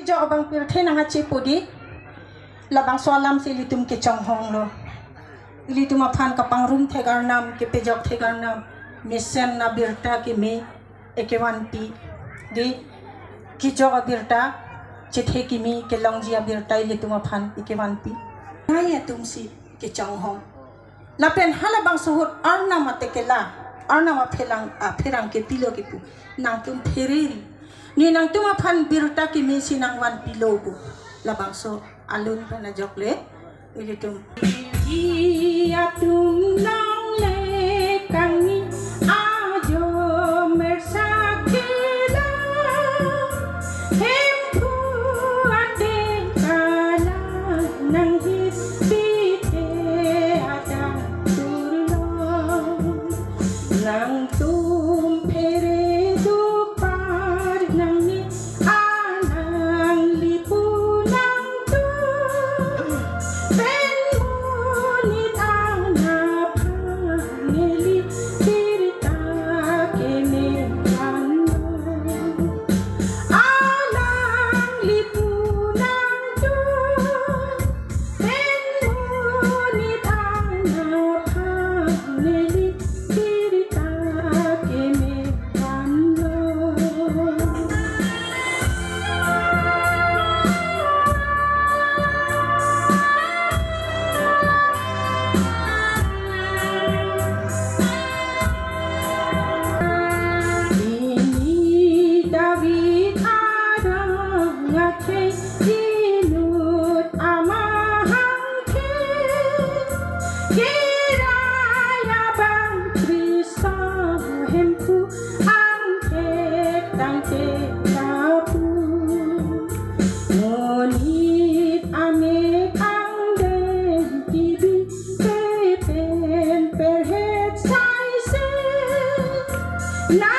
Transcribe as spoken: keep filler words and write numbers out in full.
Kejok abang pirthe nangkachepo di, labangso alam si ilitum kechonghong lo. Ilitum aphan kapangrum thek arnam, kepejok thek arnam, mesen abirta keme ekevanpi. Di, kejok abirta, chethe keme, kelongji abirta ilitum aphan ekevanpi. Nai atum si kechonghong. Lapen halabangso ahut arnam atekela, arnam apherang, apherang kepilo kipu. Nangtum phereri. Ne nangtum aphan birta keme si nangvanpilo pu. Labangso alun pen ajok le. Ilitum. Atum nangle kangni ajo mersakela. Hemphu ateng kalang nang hit pite adang turlo. Nangtum phere dupar nangni alangli pu nangtum. Pen monit anaphan neli birta keme vanlo. Alangli pu nangtum. Pen monit anaphan neli birta keme vanlo. Pini David adang akhei inut amahang ke. Kerai abang Khristo Hemphu angthek tangte lapu. Monit amek angdeng kibi pe pen perhet saise. Na